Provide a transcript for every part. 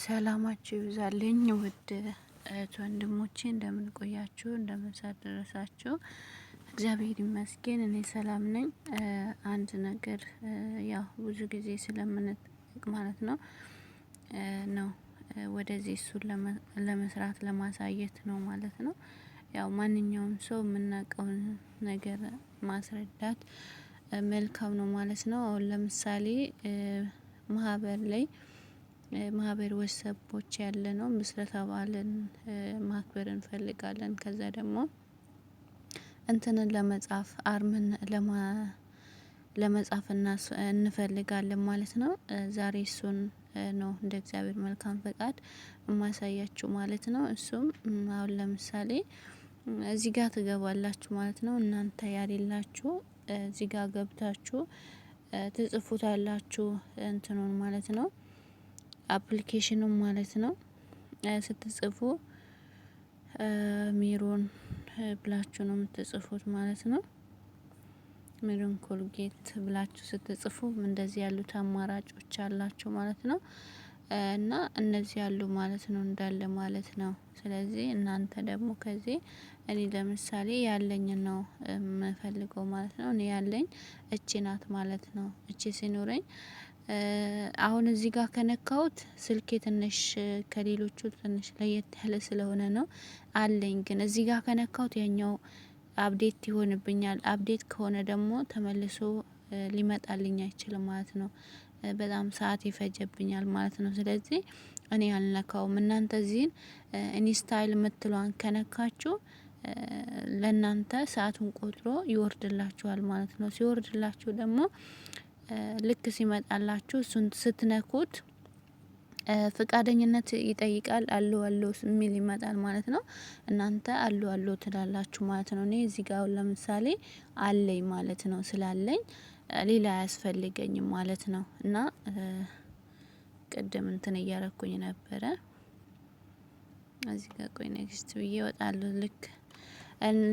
ሰላማችሁ ይብዛልኝ ውድ እህት ወንድሞቼ፣ እንደምን ቆያችሁ? እንደምን ሳደረሳችሁ? እግዚአብሔር ይመስገን እኔ ሰላም ነኝ። አንድ ነገር ያው ብዙ ጊዜ ስለምንጠቅ ማለት ነው ነው ወደዚህ እሱን ለመስራት ለማሳየት ነው ማለት ነው። ያው ማንኛውም ሰው የምናውቀውን ነገር ማስረዳት መልካም ነው ማለት ነው። አሁን ለምሳሌ ማህበር ላይ ማህበር ወሰቦች ያለ ነው ምስረታ በዓልን ማክበር እንፈልጋለን። ከዛ ደግሞ እንትንን ለመጻፍ አርምን ለመጻፍ እንፈልጋለን ማለት ነው። ዛሬ እሱን ነው እንደ እግዚአብሔር መልካም ፈቃድ የማሳያችሁ ማለት ነው። እሱም አሁን ለምሳሌ እዚህ ጋር ትገባላችሁ ማለት ነው። እናንተ ያሌላችሁ እዚህ ጋር ገብታችሁ ትጽፉታላችሁ እንትኑን ማለት ነው። Application ኑን ማለት ነው። ስትጽፉ ሜሮን ብላችሁ ነው የምትጽፉት ማለት ነው። ሜሮን ኮልጌት ብላችሁ ስትጽፉ እንደዚህ ያሉት አማራጮች አላችሁ ማለት ነው። እና እነዚህ ያሉ ማለት ነው እንዳለ ማለት ነው። ስለዚህ እናንተ ደግሞ ከዚህ እኔ ለምሳሌ ያለኝ ነው የምፈልገው ማለት ነው። እኔ ያለኝ እቺ ናት ማለት ነው። እቺ ሲኖረኝ አሁን እዚህ ጋር ከነካሁት ስልኬ ትንሽ ከሌሎቹ ትንሽ ለየት ያለ ስለሆነ ነው አለኝ። ግን እዚህ ጋር ከነካሁት ያኛው update ይሆንብኛል። Update ከሆነ ደግሞ ተመልሶ ሊመጣልኝ አይችልም ማለት ነው። በጣም ሰዓት ይፈጀብኛል ማለት ነው። ስለዚህ እኔ አልነካውም። እናንተ እዚህን install የምትለዋን ከነካችሁ ለእናንተ ሰዓቱን ቆጥሮ ይወርድላችኋል ማለት ነው። ሲወርድላችሁ ደግሞ ልክ ሲመጣላችሁ እሱን ስትነኩት ፍቃደኝነት ይጠይቃል። Allow allow የሚል ይመጣል ማለት ነው። እናንተ allow allow ትላላችሁ ማለት ነው። እኔ እዚህ ጋር አሁን ለምሳሌ አለኝ ማለት ነው። ስላለኝ ሌላ አያስፈልገኝም ማለት ነው። እና ቅድም እንትን እያረኩኝ ነበረ። እዚህ ጋር ቆይ next ብዬ እወጣለሁ።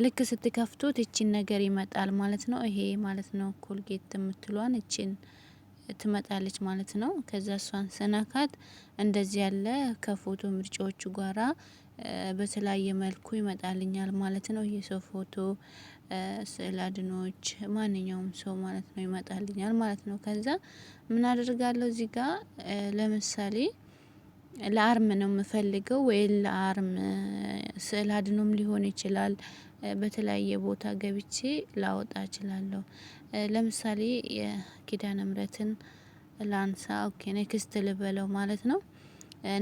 ልክ ስትከፍቱት እቺን ነገር ይመጣል ማለት ነው። ይሄ ማለት ነው ኮልጌት የምትሏን እቺን ትመጣለች ማለት ነው። ከዛ እሷን ስነካት እንደዚህ ያለ ከፎቶ ምርጫዎቹ ጋራ በተለያየ መልኩ ይመጣልኛል ማለት ነው። የሰው ፎቶ፣ ስዕል አድኖች፣ ማንኛውም ሰው ማለት ነው ይመጣልኛል ማለት ነው። ከዛ ምን አደርጋለሁ እዚህ ጋር? ለምሳሌ ለአርም ነው የምፈልገው ወይ ለአርም ስዕል አድኖም ሊሆን ይችላል። በተለያየ ቦታ ገብቼ ላወጣ እችላለሁ። ለምሳሌ የኪዳነ ምሕረትን ላንሳ። Okay፣ next ልበለው ማለት ነው።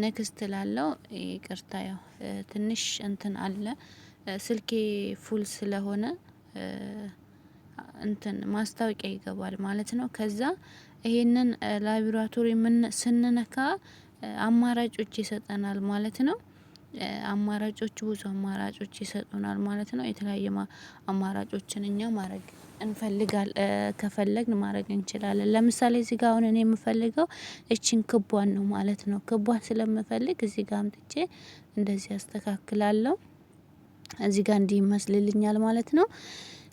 Next ላለው ይቅርታ፣ ያው ትንሽ እንትን አለ፣ ስልኬ full ስለሆነ እንትን ማስታወቂያ ይገባል ማለት ነው። ከዛ ይሄንን ላብራቶሪ ምን ስንነካ አማራጮች ይሰጠናል ማለት ነው። አማራጮች ብዙ አማራጮች ይሰጡናል ማለት ነው። የተለያየ አማራጮችን እኛ ማድረግ እንፈልጋል ከፈለግን ማድረግ እንችላለን። ለምሳሌ እዚህ ጋር አሁን እኔ የምፈልገው እቺን ክቧን ነው ማለት ነው። ክቧን ስለምፈልግ እዚህ ጋር አምጥቼ እንደዚህ አስተካክላለሁ። እዚህ ጋር እንዲህ ይመስልልኛል ማለት ነው።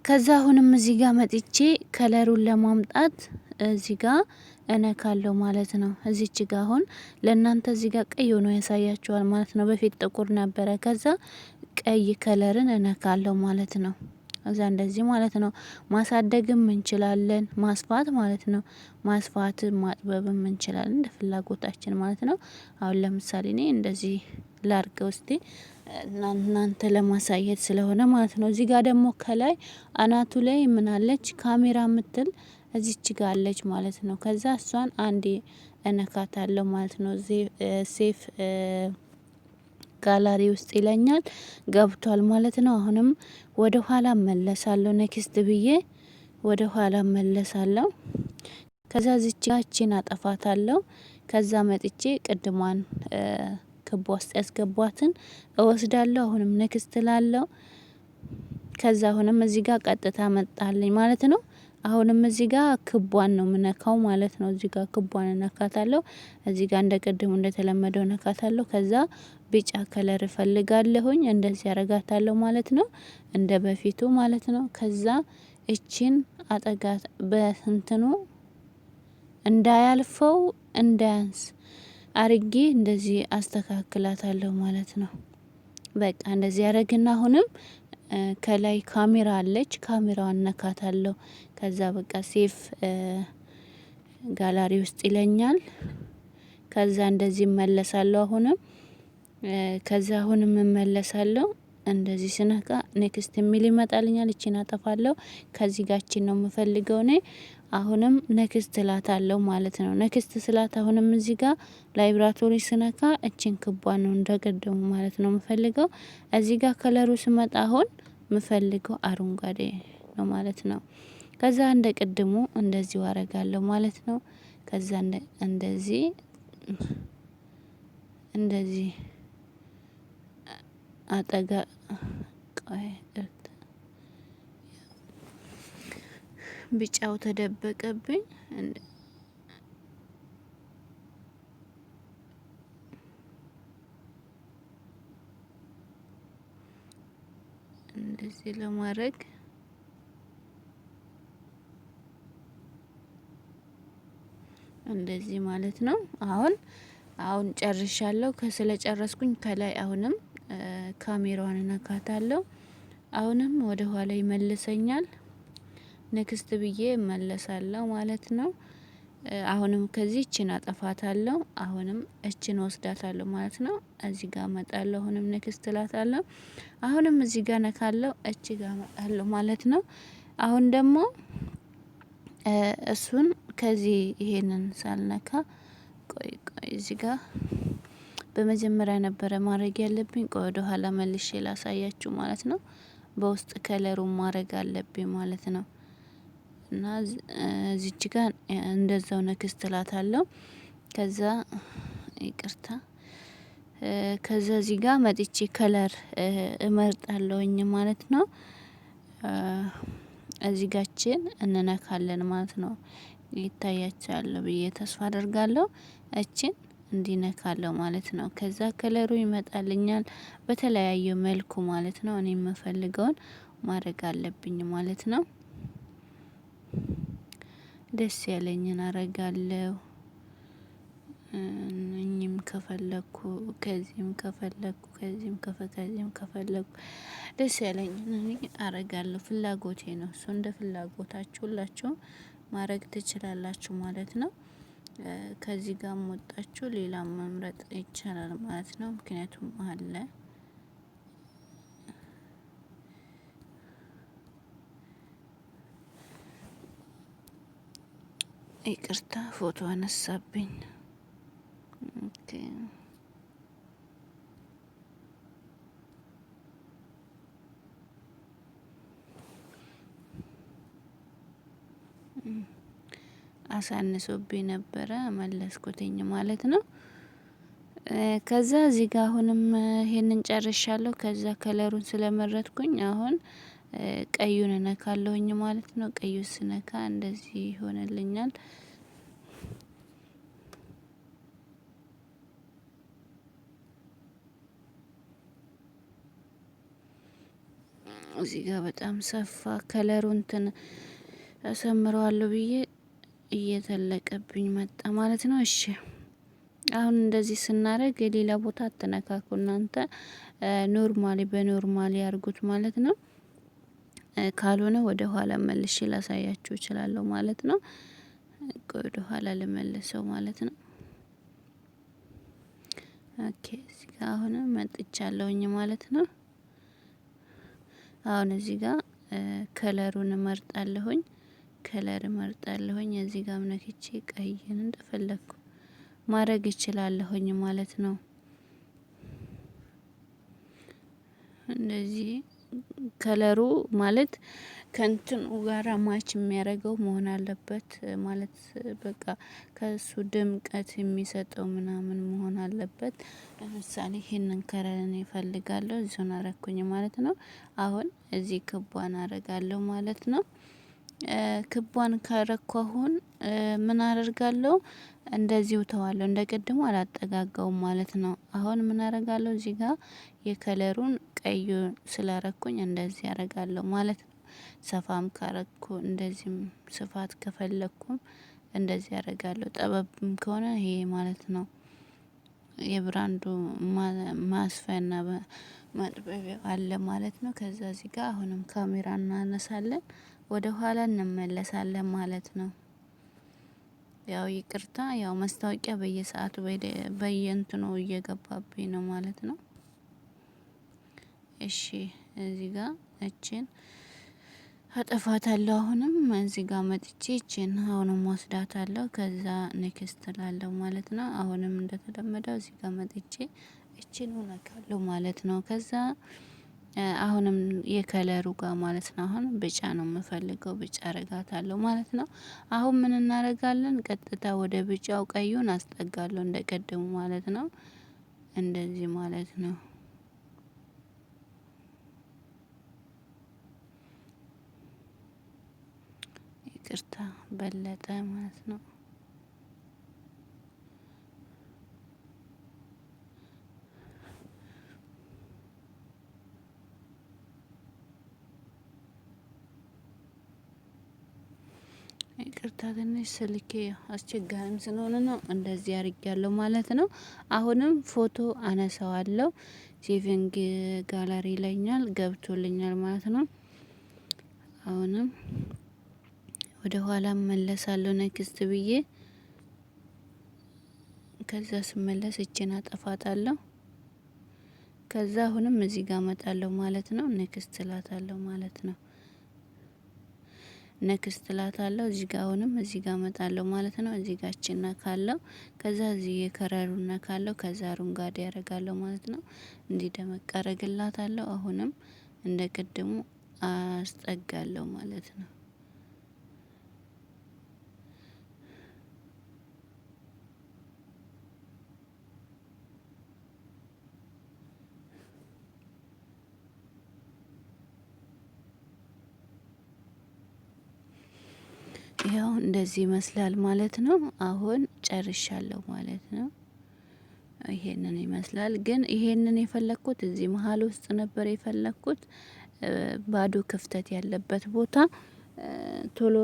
ከዛ አሁንም እዚህ ጋር መጥቼ color ኡን ለማምጣት እዚህ ጋር እነካለሁ ማለት ነው። እዚች ጋ አሁን ለእናንተ እዚህ ጋር ቀይ ሆኖ ያሳያችኋል ማለት ነው። በፊት ጥቁር ነበረ። ከዛ ቀይ color ን እነካለሁ ማለት ነው። እዛ እንደዚህ ማለት ነው። ማሳደግም እንችላለን፣ ማስፋት ማለት ነው። ማስፋት ማጥበብም እንችላለን እንደ ፍላጎታችን ማለት ነው። አሁን ለምሳሌ እኔ እንደዚህ ላርገው እስቲ እናንተ ለማሳየት ስለሆነ ማለት ነው። እዚህ ጋር ደግሞ ከላይ አናቱ ላይ ምናለች? ካሜራ ምትል እዚች ጋ አለች ማለት ነው። ከዛ እሷን አንዴ እነካታለሁ ማለት ነው። Save gallery ውስጥ ይለኛል፣ ገብቷል ማለት ነው። አሁንም ወደ ኋላ መለሳለሁ። Next ብዬ ወደ ኋላ መለሳለሁ። ከዛ እዚች ጋችን አጠፋታለሁ። ከዛ መጥቼ ቅድሟን ክቧ ውስጥ ያስገቧትን እወስዳለሁ። አሁንም next ላለው። ከዛ አሁንም እዚህ ጋር ቀጥታ መጣልኝ ማለት ነው። አሁንም እዚህ ጋር ክቧን ነው ምነካው ማለት ነው። እዚህ ጋር ክቧን እነካታለሁ። እዚህ ጋር እንደ ቅድሙ እንደተለመደው እነካታለሁ። ከዛ ቢጫ color እፈልጋለሁኝ፣ እንደዚህ ያረጋታለሁ ማለት ነው። እንደ በፊቱ ማለት ነው። ከዛ እቺን አጠጋት በእንትኑ እንዳያልፈው እንዳያንስ አርጌ እንደዚህ አስተካክላታለሁ ማለት ነው። በቃ እንደዚህ ያረግና አሁንም ከላይ ካሜራ አለች፣ ካሜራዋን ነካታለሁ። ከዛ በቃ save gallery ውስጥ ይለኛል። ከዛ እንደዚህ እመለሳለሁ። አሁንም ከዛ አሁንም እመለሳለሁ። እንደዚህ ስነካ next የሚል ይመጣልኛል። እቺን አጠፋለሁ። ከዚህ ጋችን ነው የምፈልገው እኔ። አሁንም next እላታለሁ ማለት ነው። Next ስላት አሁንም እዚህ ጋር ላይብራቶሪ ስነካ እቺን ክቧን ነው እንደቀደሙ ማለት ነው የምፈልገው። እዚህ ጋር color ኡ ስመጣ አሁን የምፈልገው አረንጓዴ ነው ማለት ነው። ከዛ እንደ ቅድሙ እንደዚሁ አረጋለሁ ማለት ነው። ከዛ እንደዚህ እንደዚህ አጠጋ፣ ቆይ፣ ቢጫው ተደበቀብኝ። እንደዚህ ለማድረግ እንደዚህ ማለት ነው። አሁን ጨርሻለሁ። ከስለ ጨረስኩኝ ከላይ አሁንም ካሜራዋን እነካታለሁ። አሁንም ወደ ኋላ ይመልሰኛል። Next ብዬ እመለሳለሁ ማለት ነው። አሁንም ከዚህ እችን አጠፋታለሁ። አሁንም እችን ወስዳታለሁ ማለት ነው። እዚህ ጋር እመጣለሁ። አሁንም next እላታለሁ። አሁንም እዚህ ጋር ነካለሁ። እቺ ጋር እመጣለሁ ማለት ነው። አሁን ደግሞ እሱን ከዚህ ይሄንን ሳልነካ፣ ቆይ ቆይ፣ እዚህ ጋር በመጀመሪያ ነበረ ማድረግ ያለብኝ። ቆይ ወደ ኋላ መልሼ ላሳያችሁ ማለት ነው። በውስጥ color ኡን ማድረግ አለብኝ ማለት ነው። እና እዚች ጋር እንደዛው next እላታለሁ። ከዛ ይቅርታ፣ ከዛ እዚህ ጋር መጥቼ color እመርጣለሁኝ ማለት ነው። እዚህ ጋችን እንነካለን ማለት ነው። ይታያችኋል ብዬ ተስፋ አደርጋለሁ። እችን እንዲነካለው ማለት ነው። ከዛ color ኡ ይመጣልኛል በተለያየ መልኩ ማለት ነው። እኔ የምፈልገውን ማድረግ አለብኝ ማለት ነው። ደስ ያለኝን አረጋለሁ። እኝም ከፈለኩ ከዚህም ከፈለኩ ከዚህም ከፈለኩ ደስ ያለኝን እኔ አረጋለሁ። ፍላጎቴ ነው እሱ። እንደ ፍላጎታችሁ ሁላችሁም ማድረግ ትችላላችሁ ማለት ነው። ከዚህ ጋር ወጣችሁ ሌላ መምረጥ ይቻላል ማለት ነው። ምክንያቱም አለ። ይቅርታ፣ ፎቶ አነሳብኝ። Okay፣ አሳንሶብኝ ነበረ፣ መለስኩትኝ ማለት ነው። ከዛ እዚህ ጋር አሁንም ይሄንን ጨርሻለሁ። ከዛ color ኡን ስለመረጥኩኝ አሁን ቀዩን እነካለሁኝ ማለት ነው። ቀዩ ስነካ እንደዚህ ይሆንልኛል። እዚህ ጋር በጣም ሰፋ፣ color ኡ እንትን አሰምረዋለሁ ብዬ እየተለቀብኝ መጣ ማለት ነው። እሺ፣ አሁን እንደዚህ ስናደርግ የሌላ ቦታ አትነካኩ እናንተ፣ normally በ normally ያርጉት ማለት ነው። ካልሆነ ወደ ኋላ መልሼ ላሳያችሁ እችላለሁ ማለት ነው። ወደ ኋላ ልመልሰው ማለት ነው። Okay፣ እዚህ ጋር አሁን መጥቻለሁኝ ማለት ነው። አሁን እዚህ ጋር color ኡን እመርጣለሁኝ። Color እመርጣለሁኝ። እዚህ ጋር ነክቼ ቀይን እንደፈለግኩ ማድረግ እችላለሁኝ ማለት ነው። እንደዚህ color ኡ ማለት ከእንትኑ ጋራ match የሚያደርገው መሆን አለበት ማለት፣ በቃ ከሱ ድምቀት የሚሰጠው ምናምን መሆን አለበት። ለምሳሌ ይሄንን color እኔ እፈልጋለሁ፣ እዚሁን አረኩኝ ማለት ነው። አሁን እዚህ ክቧን አረጋለሁ ማለት ነው። ክቧን ካረኩ አሁን ምን አደርጋለሁ? እንደዚሁ ተዋለሁ፣ እንደ ቅድሙ አላጠጋጋውም ማለት ነው። አሁን ምን አደርጋለሁ? እዚህ ጋር የ color ኡን ቀዩ ስላረኩኝ እንደዚህ አረጋለሁ ማለት ነው። ሰፋም ካረኩ እንደዚህም ስፋት ከፈለኩም እንደዚህ አረጋለሁ። ጠበብም ከሆነ ይሄ ማለት ነው። የ brand ኡ ማስፊያና ማጥበቢያ አለ ማለት ነው። ከዛ እዚህ ጋር አሁንም ካሜራ እናነሳለን፣ ወደ ኋላ እንመለሳለን ማለት ነው። ያው ይቅርታ፣ ያው ማስታወቂያ በየሰዓቱ በየእንትኑ እየገባብኝ ነው ማለት ነው። እሺ፣ እዚህ ጋር እችን አጠፋታለሁ። አሁንም እዚህ ጋር መጥቼ እችን አሁንም ወስዳታለሁ። ከዛ next እላለሁ ማለት ነው። አሁንም እንደተለመደው እዚህ ጋር መጥቼ እችን እነካለሁ ማለት ነው። ከዛ አሁንም የ color ኡ ጋር ማለት ነው። አሁን ቢጫ ነው የምፈልገው፣ ቢጫ አረጋታለሁ ማለት ነው። አሁን ምን እናረጋለን? ቀጥታ ወደ ቢጫው ቀዩን አስጠጋለሁ እንደቀደሙ ማለት ነው። እንደዚህ ማለት ነው። ይቅርታ፣ በለጠ ማለት ነው። ይቅርታ፣ ትንሽ ስልኬ አስቸጋሪም ስለሆነ ነው እንደዚህ አርጊያለሁ ማለት ነው። አሁንም ፎቶ አነሳዋለሁ። Saving gallery ይለኛል፣ ገብቶልኛል ማለት ነው። አሁንም ወደ ኋላ መለሳለሁ next ብዬ። ከዛ ስመለስ እችን አጠፋታለሁ። ከዛ አሁንም እዚህ ጋር መጣለሁ ማለት ነው። Next እላታለሁ ማለት ነው። Next እላታለሁ። እዚህ ጋር አሁንም እዚህ ጋር መጣለሁ ማለት ነው። እዚህ ጋር እችን ነካለሁ። ከዛ እዚህ የ color ኡን ነካለሁ። ከዛ አረንጓዴ ያደርጋለሁ ማለት ነው። እንዲህ ደመቅ አረግላታለሁ። አሁንም እንደ ቅድሙ አስጠጋለሁ ማለት ነው። ይኸው እንደዚህ ይመስላል ማለት ነው። አሁን ጨርሻለሁ ማለት ነው። ይሄንን ይመስላል። ግን ይሄንን የፈለኩት እዚህ መሀል ውስጥ ነበር የፈለኩት፣ ባዶ ክፍተት ያለበት ቦታ ቶሎ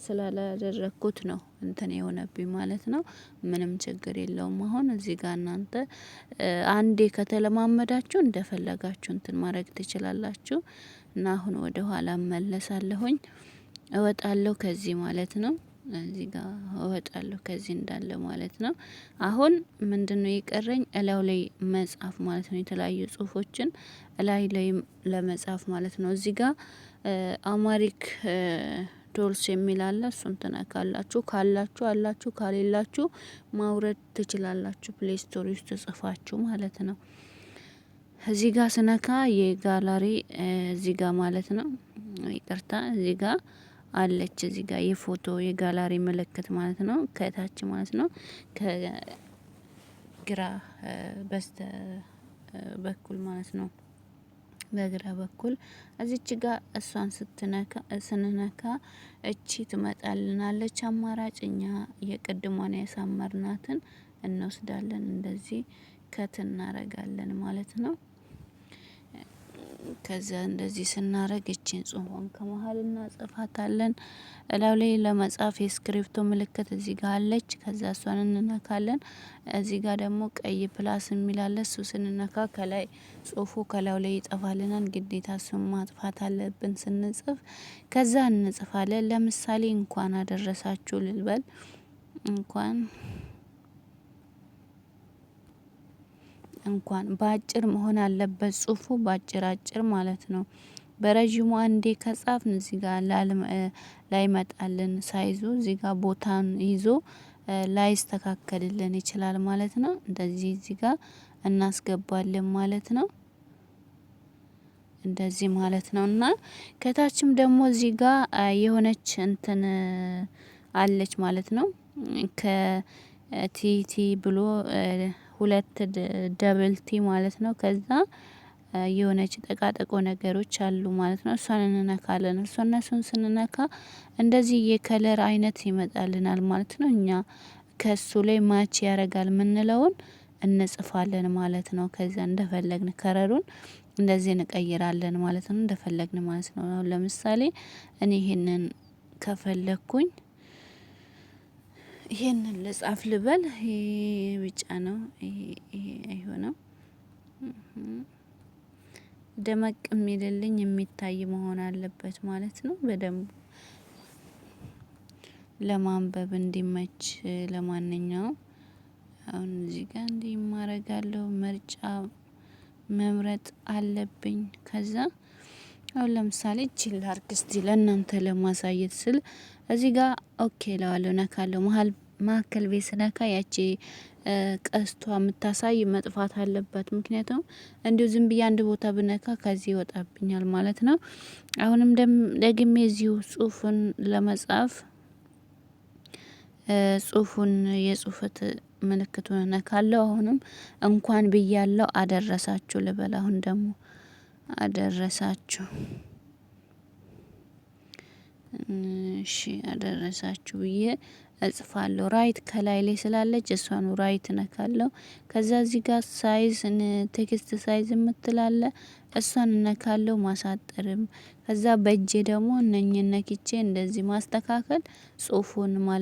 ስላላደረኩት ነው እንትን የሆነብኝ ማለት ነው። ምንም ችግር የለውም። አሁን እዚህ ጋር እናንተ አንዴ ከተለማመዳችሁ እንደፈለጋችሁ እንትን ማድረግ ትችላላችሁ። እና አሁን ወደ ኋላ እመለሳለሁኝ፣ እወጣለሁ ከዚህ ማለት ነው። እዚህ ጋር እወጣለሁ ከዚህ እንዳለ ማለት ነው። አሁን ምንድነው የቀረኝ? እላዩ ላይ መጻፍ ማለት ነው። የተለያዩ ጽሁፎችን እላይ ላይ ለመጻፍ ማለት ነው። እዚህ ጋር Amharic tools የሚል አለ። እሱን ትነካላችሁ። ካላችሁ አላችሁ፣ ካሌላችሁ ማውረድ ትችላላችሁ። Play Store ውስጥ ጽፋችሁ ማለት ነው። እዚህ ጋር ስነካ የጋላሪ እዚህ ጋር ማለት ነው። ይቅርታ፣ እዚህ ጋር አለች፣ እዚህ ጋር የፎቶ የጋላሪ ምልክት ማለት ነው። ከታች ማለት ነው። ከግራ በስተ በኩል ማለት ነው። በግራ በኩል እዚች ጋር እሷን ስትነካ ስንነካ እቺ ትመጣልናለች አማራጭ። እኛ የቅድሟን ያሳመርናትን እንወስዳለን። እንደዚህ cut እናረጋለን ማለት ነው። ከዛ እንደዚህ ስናረግ እቺን ጽሁፏን ከመሀል እናጽፋታለን። እላው ላይ ለመጻፍ የስክሪፕቶ ምልክት እዚህ ጋር አለች። ከዛ እሷን እንነካለን። እዚህ ጋር ደግሞ ቀይ plus የሚል አለ። እሱ ስንነካ ከላይ ጽሁፉ ከላዩ ላይ ይጠፋልናል። ግዴታ እሱን ማጥፋት አለብን ስንጽፍ። ከዛ እንጽፋለን። ለምሳሌ እንኳን አደረሳችሁ ልልበል። እንኳን በአጭር መሆን አለበት ጽሁፉ፣ በአጭር አጭር ማለት ነው። በረዥሙ አንዴ ከጻፍን እዚህ ጋር ላይመጣልን፣ size ኡ እዚህ ጋር ቦታን ይዞ ላይስተካከልልን ይችላል ማለት ነው። እንደዚህ እዚህ ጋር እናስገባለን ማለት ነው። እንደዚህ ማለት ነው። እና ከታችም ደግሞ እዚህ ጋር የሆነች እንትን አለች ማለት ነው። ከ TT ብሎ ሁለት double T ማለት ነው። ከዛ የሆነች ጠቃጠቆ ነገሮች አሉ ማለት ነው። እሷን እንነካለን። እሷ እነሱን ስንነካ እንደዚህ የ color አይነት ይመጣልናል ማለት ነው። እኛ ከሱ ላይ match ያደርጋል ምንለውን እንጽፋለን ማለት ነው። ከዛ እንደፈለግን color ኡን እንደዚህ እንቀይራለን ማለት ነው። እንደፈለግን ማለት ነው። አሁን ለምሳሌ እኔ ይሄንን ከፈለግኩኝ ይሄንን ልጻፍ ልበል። ይሄ ቢጫ ነው። ይሄ ደመቅ የሚልልኝ የሚታይ መሆን አለበት ማለት ነው። በደንብ ለማንበብ እንዲመች። ለማንኛውም አሁን እዚህ ጋር እንዲህ ማረጋለሁ፣ ምርጫ መምረጥ አለብኝ። ከዛ አሁን ለምሳሌ እቺን ላርግ እስቲ ለእናንተ ለማሳየት ስል እዚህ ጋር okay እለዋለሁ፣ ነካለሁ። መሀል መካከል ቤት ስነካ ያቺ ቀስቷ የምታሳይ መጥፋት አለባት። ምክንያቱም እንዲሁ ዝም ብዬ አንድ ቦታ ብነካ ከዚህ ይወጣብኛል ማለት ነው። አሁንም ደግሜ እዚሁ ጽሁፉን ለመጻፍ ጽሁፉን የጽሁፈት ምልክቱን እነካለሁ። አሁንም እንኳን ብያለሁ አደረሳችሁ ልበል። አሁን ደግሞ አደረሳችሁ፣ እሺ አደረሳችሁ ብዬ እጽፋለሁ። Right ከላይ ላይ ስላለች እሷን right እነካለሁ። ከዛ እዚህ ጋር size፣ text size የምትላለ እሷን እነካለሁ። ማሳጠርም ከዛ በእጄ ደግሞ እነኝን ነክቼ እንደዚህ ማስተካከል ጽሁፉን ማለት